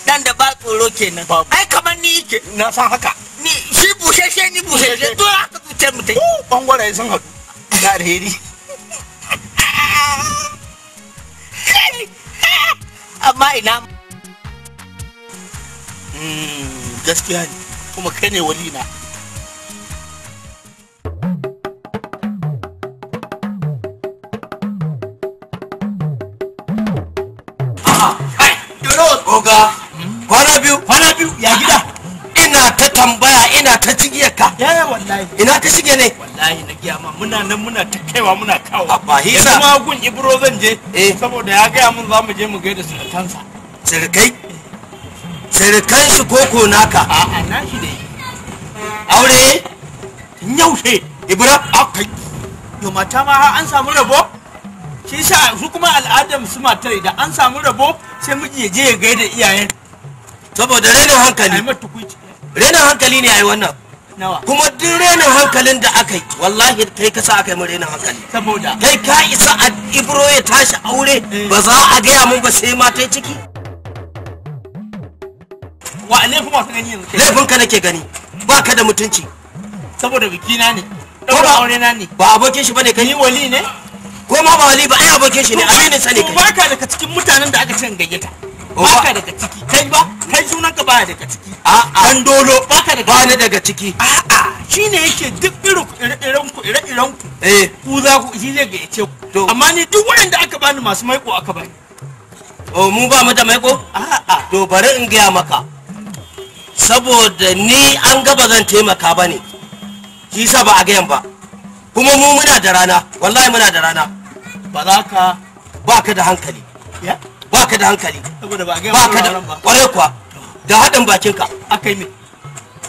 Dan da ba tsoro kenan. Ai kamar ni yake. Na san haka. Ni shi bushashe ni bushashe. To haka zuciyar mutum. Bangwaraye sun haɗu. Na alheri. Amma ina gaskiya ne kuma kai ne wali na. Oga, kwana biyu, kwana biyu ya gida. Ina ta tambaya, ina ta cigiyar ka. Yaya wallahi. Ina ka shige ne? Wallahi na giya ma muna nan muna ta kaiwa muna kawo. Abba hisa. Yanzu ma gun Ibro zan je. Saboda ya gaya mun za mu je mu gaida surukansa. Surukai? Surukan shi koko naka? A'a na shi dai. Aure? Yaushe? Ibro? Akai. Yo mata ma har an samu rabo? Shi sa su kuma al'adar su matar idan an samu rabo sai miji ya je ya gaida iyayen. Saboda renin hankali. Ai mata tukuici. Renin hankali ne ai wannan. Nawa? Kuma duk renin hankalin da aka yi wallahi kai ka sa aka yi mun renin hankali. Saboda kai ka isa a Ibro ya tashi aure ba za a gaya mun ba sai ma ta ciki. Wa laifin masu gani yanzu kai. Laifin ka nake gani ba ka da mutunci. Saboda biki na ne. Ɗaura aure na ne. Ba abokin shi bane kai. Ni wali ne? Ko ma ba wali ba ai abokin shi ne aminin sa ne kai. Baka daga cikin mutanen da aka ce in gayyata. Baka daga ciki kai ba kai sunan ka baya daga ciki. A'a. Dan dolo baka daga ba ni daga ciki. A'a shine yake duk irin ku ire-iren ku ire-iren ku. Eh. Ku za ku shi zai gayyace ku. Amma ni duk waɗanda aka bani masu maiko aka bani. Oh mu ba mu da maiko? A'a. To bari in gaya maka. Saboda ni an ga ba zan taimaka ba ne. Shi yasa ba a gayan ba. Kuma mu muna da rana, wallahi muna da rana. Ba za ka ba ka da hankali. Ya? Ba ka da hankali. Saboda ba a gaya Ba ka da auren ba. kwarai kuwa. Da haɗin bakinka. Aka yi me?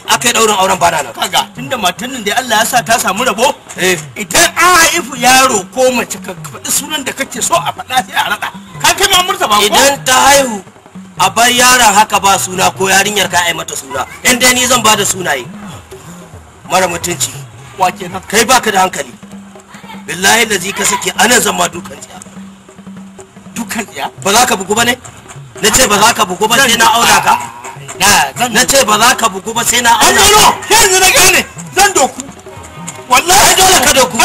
Aka yi ɗaurin auren bana nan. Kaga tunda matan nan da Allah ya sa ta samu rabo. Eh. Idan an haifi yaro ko mace ka faɗi sunan da kake so a faɗa sai a raɗa. Ka kai ma murta ba ko? Idan ta haihu a bar yaron haka ba suna ko yarinyar ka ai mata suna. In dai ni zan ba da sunaye. Mara mutunci. Wa kenan? Kai baka da hankali. Billahi lazi ka sake anan zan ma dukan tsiya. Dukan tsiya? Ba za ka bugu ba ne? Na ce ba za ka bugu ba sai na auna ka. Na ce ba za ka bugu ba sai na auna ka. Yanzu na gane zan doku. Wallahi dole ka doku.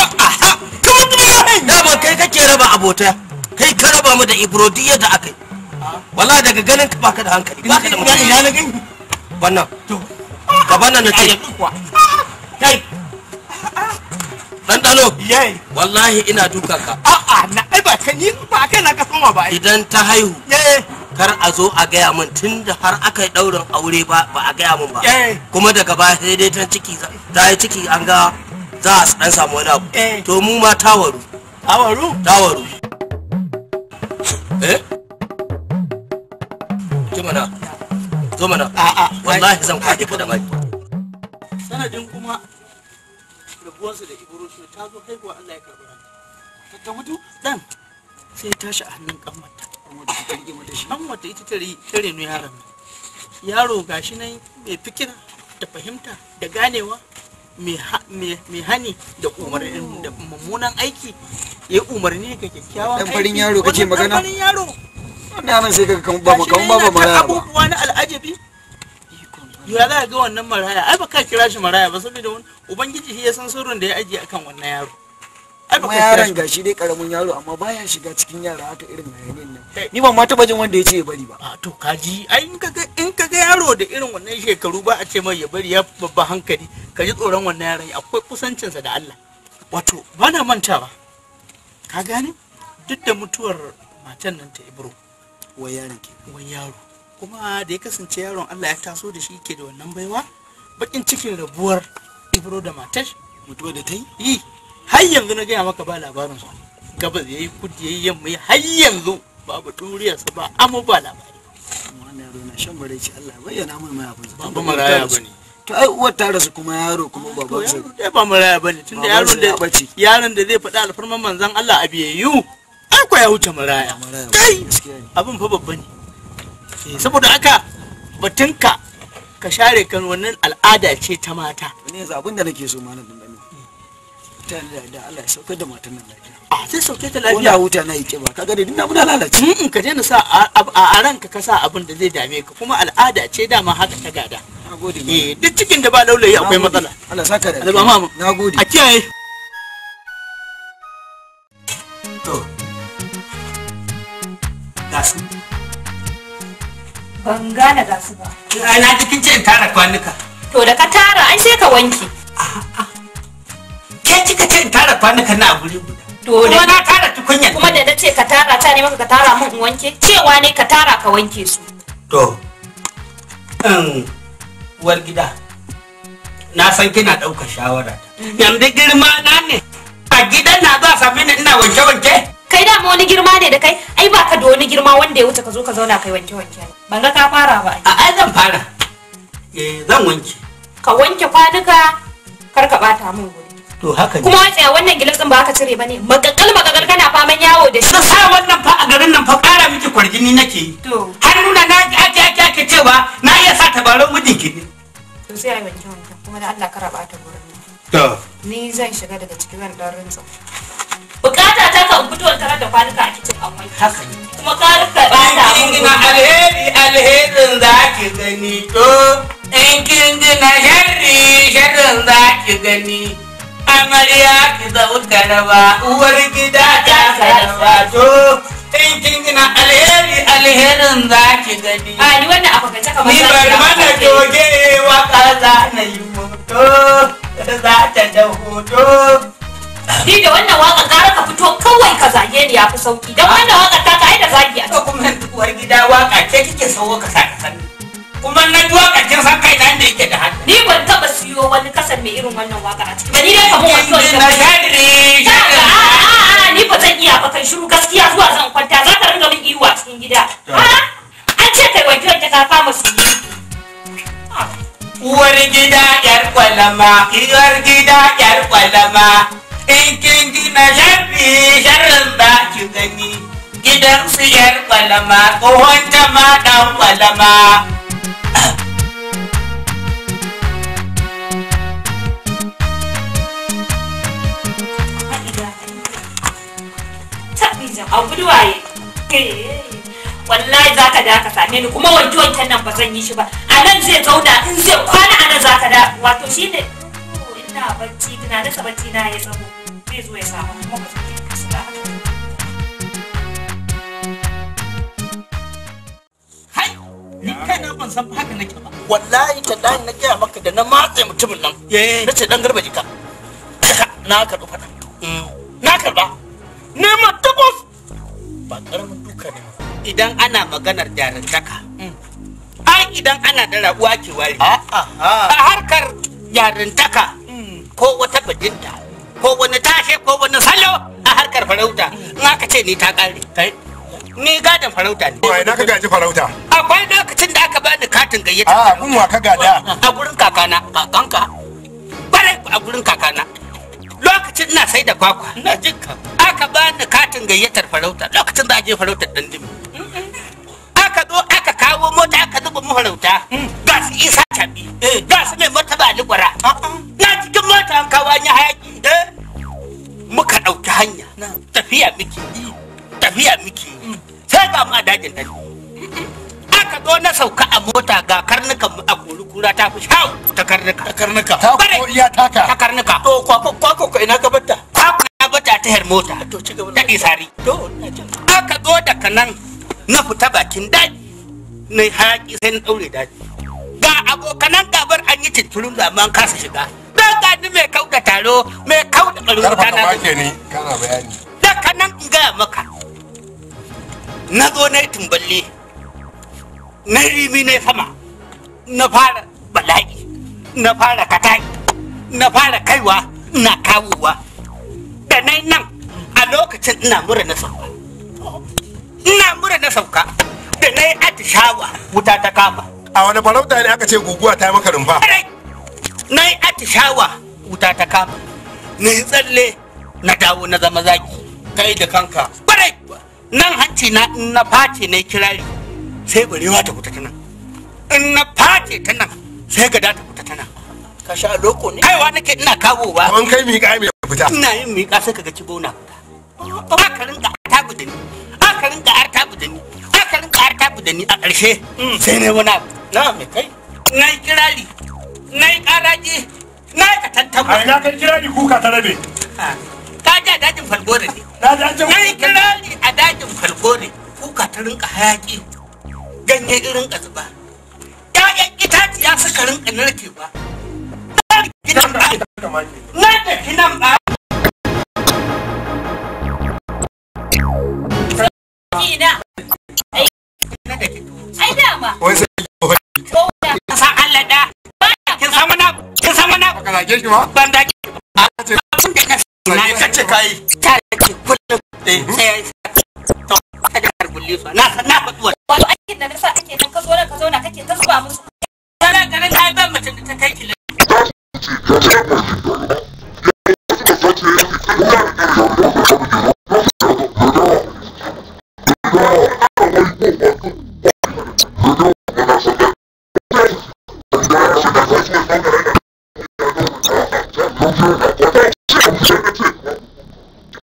Dama kai kake raba abota. Kai ka raba mu da Ibro duk yadda aka yi. Wallahi daga ganin ka baka da hankali. Baka da mutunci. Ina na gani? Wannan. Gaban nan na ce. Kai. Ɗanɗano. Wallahi ina dukan ka. A'a na ai ba ka ni ba kai na ka soma ba ai. Idan ta haihu. Kar a zo a gaya min tun da har aka yi ɗaurin aure ba a gaya min ba. Kuma daga baya sai dai ta ciki ta yi ciki an ga za a dan samu wani abu. To mu ma tawaru. Tawaru? Tawaru. Eh? Ki mana. Zo mana. A'a. Wallahi zan kwaɗe ka da mai. Sanadin kuma rabuwarsu da Ibro shi ta zo haihuwa Allah ya karɓi ranta. Ta mutu dan sai tashi a hannun kanwata. Kanwata ita ta reno yaron nan. Yaro gashi nan mai fikira da fahimta da ganewa mai hani da umarni da mummunan aiki ya umarni ga kyakkyawan aiki. Dan farin yaro kake magana? Dan farin yaro. Wannan yaron sai kaga kamar ba kamar ba maraya ba. Abubuwa na al'ajabi. Ya za ga wannan maraya ai ba ka kira shi maraya ba saboda wani ubangiji shi ya san sirrin da ya ajiye akan wannan yaro. Ai ba ka kira yaron gashi dai karamin yaro amma baya shiga cikin yara haka irin hayanin nan. Ni ban ma taba jin wanda ya ce ya bari ba. A to kaji ai in kaga yaro da irin wannan shekaru ba a ce mai ya bari ya babba hankali ka ji tsoron wannan yaron akwai kusancinsa da Allah. Wato bana mantawa. Ka gane duk da mutuwar matan nan ta Ibro. Wai yaron ke. Wai yaro. Kuma da ya kasance yaron Allah ya taso da shi ke da wannan baiwa bakin cikin rabuwar Ibro da matar mutuwar da ta yi har yanzu na gaya maka ba labarin sa gabas yayi kudu yayi yamma har yanzu babu duriyarsa ba amo ba labari. Wannan yaro na shan maraici Allah ya bayyana mai mahaifinsa. Ba maraya bane. To ai uwar ta rasu kuma yaro kuma baban sa. Yaro dai ba maraya bane tunda yaron da zai faɗi alfarman manzon Allah a biyayyu ai ko ya wuce maraya. Kai abin fa babba ne. Saboda haka batunka ka share kan wannan al'ada ce ta mata. Ni yanzu abin da nake so ma na dandano. Ta da Allah ya saukar da matan nan lafiya. A sai sauke ta lafiya. Ko na huta na yi kiba kaga dai dinna muna lalace. In ka daina sa a ranka ka sa abin da zai dame ka kuma al'ada ce dama haka ta gada. Nagode. Eh duk cikin da ba laulayi akwai matsala. Allah saka da. Allah ba Nagode. A kiyaye. To. Gasu. Ban gane gasu ba. Ai na ji kin ce in tara kwanuka. To da ka tara ai sai ka wanke. Ke kika ce in tara kwanuka na a guri guda. To da kuma na tara tukunya. Kuma da nace ka tara ta ne maka ka tara mun in wanke cewa ne ka tara ka wanke su. To. Uwar gida. Na san kina ɗaukar shawara ta. Yanzu girma na ne. A gidan na za a same ni ina wanke wanke. Kai da wani girma ne da kai ai baka da wani girma wanda ya wuce ka zo ka zauna kai wanke wanke. Ban ga ka fara ba. A ai zan fara. Eh zan wanke. Ka wanke kwanuka kar ka bata min guri. To haka ne. Kuma tsaya wannan gilas din ba ka cire bane. Makakal makakal kana faman yawo da shi. Sa wannan fa a garin nan fa ƙara miki kwarjini nake yi. To. Har nuna na ake ake cewa na iya sa tabarau mijinki ne. To sai ai wanke wanke kuma da Allah kar a bata gurin nan. To. Ni zan shiga daga ciki zan dan rinsa. Bukata ta ka fito in tarar da kwanuka a kicin an wanke. Haka ne. Kuma ka rika bata mun Kin gina alheri alherin za ki gani to in kin gina sharri sharrin za ki gani. Amarya ki zauka raba uwar gida ta raba to in kin gina alheri alherin za ki gani. A ni wannan abu kace kamar Ni bari mana doge waka za na yi hoto za ta da hoto. Ni da wannan waka gara ka fito kawai ka zage ni yafi sauki dan wannan waka ta ka ai da zagi a To kuma uwar gida waka ke kike sawo ka sa ka sani. Kuma na ji waka kin san kai na inda yake da hannu. Ni ban taba siyo wani kasan mai irin wannan waka a ciki ba ni dai kamar wasu Kin gina sharri sharrin a ni ba zan iya ba kai shiru gaskiya zuwa zan kwanta za ka ringa min ihu a cikin gida. An ce kai wanke wanke ka kama su. Uwar gida yar kwalama, uwar gida yar kwalama. In kin gina sharri sharrin za ki gani. Gidan su yar kwalama, tsohon ta ma dan kwalama. A guduwaye. Wallahi za ka da ka same ni kuma wanke wanken nan ba zan yi shi ba. A nan zai zauna in zai kwana a nan za ka da wato shi ne ina bacci tunaninsa bacci na ya tsawo zai zo ya samu kuma ba zan yi shi ba. Ni kaina ban san haka nake ba. Wallahi tallahi na gaya maka da na matse mutumin nan. Na ce dan garba jika. Na karɓi faɗa. Na karɓa. Nema takwas. Ba ƙaramin duka ne. Idan ana maganar jarantaka, ai idan ana da rabuwa ke ware. A harkar jarantaka ko wata bajinta ko wani tashe ko wani salo a harkar farauta, in aka ce ni ta kare. Ni gadon farauta ne. Wai na ka gaji farauta? Akwai lokacin da aka bani katin gayyata. A gun wa ka gada? A gurin kakana. Kakanka? Kwarai a gurin kakana. Lokacin ina sai da kwakwa. Ina jin ka. Aka bani katin gayyatar farauta lokacin za a je farautar dandimi. Aka zo aka kawo mota aka zuba mafarauta. Ga su Isa Cabi. Ga su mai martaba Ali Gwara. Na cikin mota an kawo an yi hayaki. Muka ɗauki hanya. Tafiya miki. Tafiya miki. Sai ga mu a dajin nan. Aka zo na sauka a mota ga karnukan mu a kori kura ta fi shau ta karnuka. Ta karnuka. Ta ko iya taka. Ta karnuka. To kwakwa ko ina ka batta? Kwakwa na batta ta her mota. To ci gaba. Ta isari. To ina jin. Aka zo daga nan na fita bakin daji. Na hayaki sai na daure daji. Ga abokanan gabar an yi tunturun da amma an kasa shiga. Dan ga ni mai kauda taro mai kauda ɓarin Karfa wuta ka na. make ni kana bayani. Daga nan in gaya maka. Na zo na yi tumballe, na rimi na sama, na fara bala'i, na fara katai, na fara kaiwa, ina kawowa. Da na nan a lokacin ina mura na sauka. Ina mura na sauka, da na yi atishawa wuta ta kama. A wani farauta ne aka ce guguwa ta yi maka rumfa? Na yi atishawa wuta ta kama. Na yi tsalle na dawo na zama zaki. Kai da kanka. Kwarai! Nan hanci na in na face na kirari sai barewa ta fita ta nan, in na face ta nan sai gada ta fita ta nan. Ka sha loko ne? Kaiwa nake ina kawowa. Kaman kai miƙa mai fita. Ina yin miƙa sai kaga kibo na fita. Aka rinka artabu da ni, aka rinka artabu da ni, aka rinka artabu da ni, a ƙarshe sai na yi wani abu. Na me kai? Na yi kirari, na yi ƙaraji, na yi katantabu. A ina kai kirari kuka ta rabe? Ka ji a dajin Falgore ne. Na ji an ce Na yi kirari a dajin Falgore, kuka ta rinka hayaki, ganye rinka zuba. Ƴaƴan itaciya suka rinka narkewa. Na daki nan ba. Na daki nan ba. Ina. Ai dama. Wai sai San Allah da. Kin san wani abu? Kin san wani abu? Baka zage shi ba? Ban zage shi ba. Abin da na Zage ka ce kayi. Ta ce kullum sai to ta da gulli su. Na san na faɗi wannan. Wato aikin da na sa ake nan ka zo nan ka zauna kake ta zuba musu. Kana ganin ai ban mutum da ta kai ki. Ana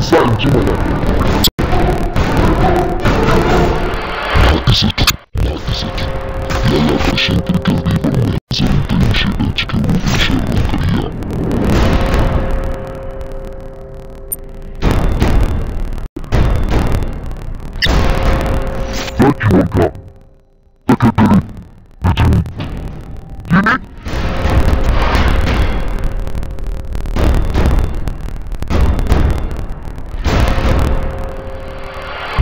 siya in ji mana. Za ki wanka tsakar dare da jini. Jini?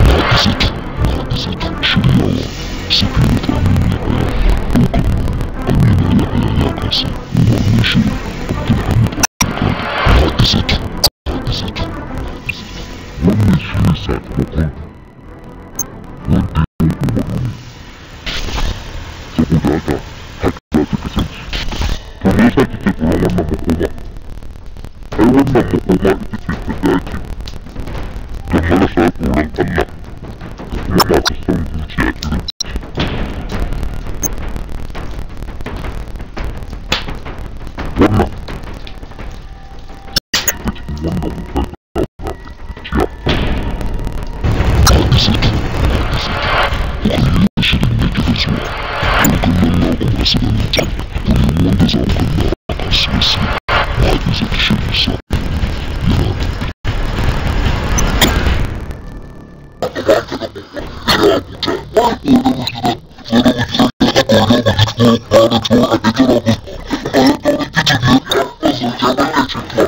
Nafisatu, shiryawa, Safinat Aminu Yahaya, ɗaukar nauyi, Amina Yahaya ya kasa, umarnin shirin, Abdulhamid Abdulkadir. Nafisatu, Nafisatu, Nafisatu. Wannan shi ne sakamakon wanda ya yi umarni. Saboda haka, haka za ta kasance. To me yasa kike tsoron wannan makoma? Ai wannan makoma ita ce ta dace da marasa tsoron Allah da kuma masu son zuciya irin ku. Wannan shiga cikin wannan wutar da ciya. Nafisatu, Nafisatu, ku kalli shirin yake da zuwa. Yar kallon naku masu ganin can, ku nemi wanda za ku kalla a kasuwar siya. Nafisatu shirin sa yana tafe.